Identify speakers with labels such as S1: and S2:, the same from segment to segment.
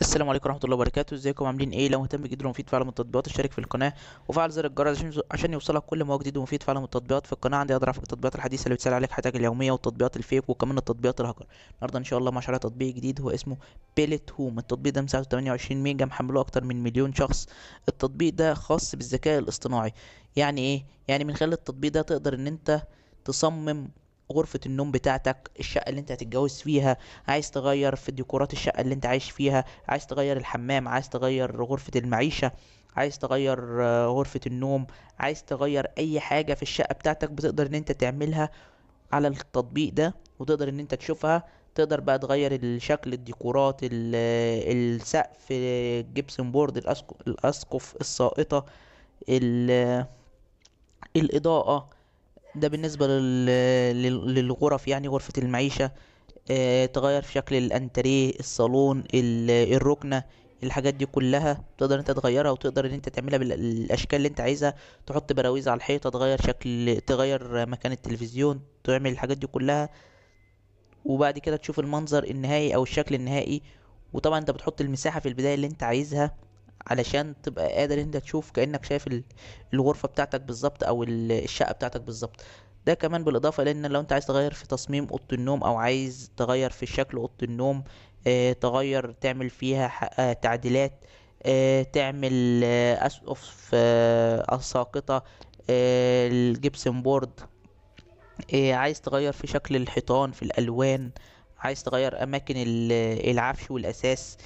S1: السلام عليكم ورحمة الله وبركاته. ازيكم عاملين ايه؟ لو مهتم بجديد ومفيد في عالم التطبيقات اشترك في القناة وفعل زر الجرس عشان يوصلك كل ما هو جديد ومفيد في عالم التطبيقات. في القناة عندي اقدر اعرفك التطبيقات الحديثة اللي بتسهل عليك حياتك اليومية والتطبيقات ال fake وكمان التطبيقات الهاكر. النهارده ان شاء الله مع شرح تطبيق جديد هو اسمه بيلت هوم. التطبيق ده مساحته 28 ميجا، محمله اكتر من مليون شخص. التطبيق ده خاص بالذكاء الاصطناعي. يعني ايه؟ يعني من خلال التطبيق ده تقدر ان انت تصمم غرفة النوم بتاعتك، الشقة اللي انت هتتجوز فيها، عايز تغير في ديكورات الشقة اللي انت عايش فيها، عايز تغير الحمام، عايز تغير غرفة المعيشة، عايز تغير غرفة النوم، عايز تغير اي حاجة في الشقة بتاعتك بتقدر ان انت تعملها على التطبيق ده، وتقدر ان انت تشوفها. تقدر بقى تغير الشكل، الديكورات، السقف، ال gypsum board، الاسقف السائطة، الإضاءة. ده بالنسبة للغرف، يعني غرفة المعيشة. تغير في شكل الانتريه، الصالون، الركنة، الحاجات دي كلها تقدر انت تغيرها، وتقدر ان انت تعملها بالاشكال اللي انت عايزها. تحط براويز على الحيطة، تغير شكل، تغير مكان التلفزيون، تعمل الحاجات دي كلها، وبعد كده تشوف المنظر النهائي او الشكل النهائي. وطبعا انت بتحط المساحة في البداية اللي انت عايزها علشان تبقى قادر انت تشوف كأنك شايف الغرفة بتاعتك بالظبط او الشقة بتاعتك بالظبط. ده كمان بالاضافة لان لو انت عايز تغير في تصميم اوضة النوم، او عايز تغير في شكل اوضة النوم، تغير تعمل فيها تعديلات، تعمل اسقف الساقطة، ال gypsum board، عايز تغير في شكل الحيطان، في الالوان، عايز تغير اماكن العفش والاساس.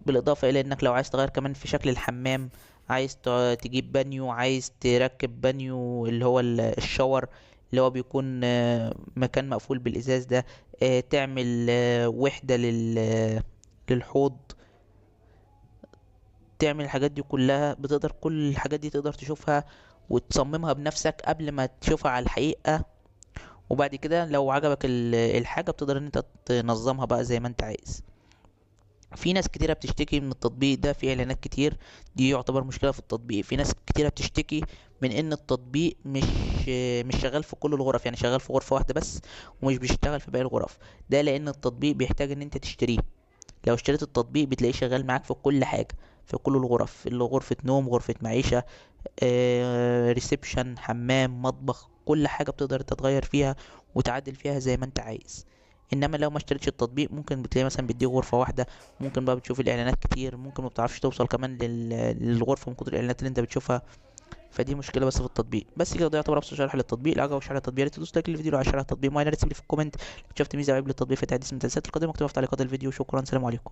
S1: بالاضافة الى انك لو عايز تغير كمان في شكل الحمام، عايز تجيب بانيو، عايز تركب بانيو اللي هو ال shower اللي هو بيكون مكان مقفول بالازاز ده، تعمل وحدة للحوض، تعمل الحاجات دي كلها. بتقدر كل الحاجات دي تقدر تشوفها وتصممها بنفسك قبل ما تشوفها على الحقيقة. وبعد كده لو عجبك الحاجة بتقدر ان انت تنظمها بقى زي ما انت عايز. في ناس كتيرة بتشتكي من التطبيق ده، في اعلانات كتير، دي يعتبر مشكلة في التطبيق. في ناس كتيرة بتشتكي من ان التطبيق مش شغال في كل الغرف، يعني شغال في غرفة واحدة بس ومش بيشتغل في باقي الغرف. ده لان التطبيق بيحتاج ان انت تشتريه. لو اشتريت التطبيق بتلاقيه شغال معاك في كل حاجة، في كل الغرف، اللي غرفة نوم، غرفة معيشة، reception، حمام، مطبخ، كل حاجة بتقدر تتغير فيها وتعدل فيها زي ما انت عايز. انما لو ما اشتريتش التطبيق ممكن بتلاقي مثلا بيديك غرفة واحدة، ممكن بقى بتشوف الاعلانات كتير، ممكن ما بتعرفش توصل كمان للغرفة من كتر الاعلانات اللي انت بتشوفها. فدي مشكلة بس في التطبيق. بس كده، ده يعتبر ابسط شرح للتطبيق. لو عجبك شرح التطبيق يا ريت تدوس like للفيديو، لو عجبك شرح التطبيق معين يا ريت تسيب لي في ال comment. لو شفت ميزة عيب للتطبيق في تعديل من التنسيقات القادمة اكتبها في تعليقات الفيديو. شكرا، سلام عليكم.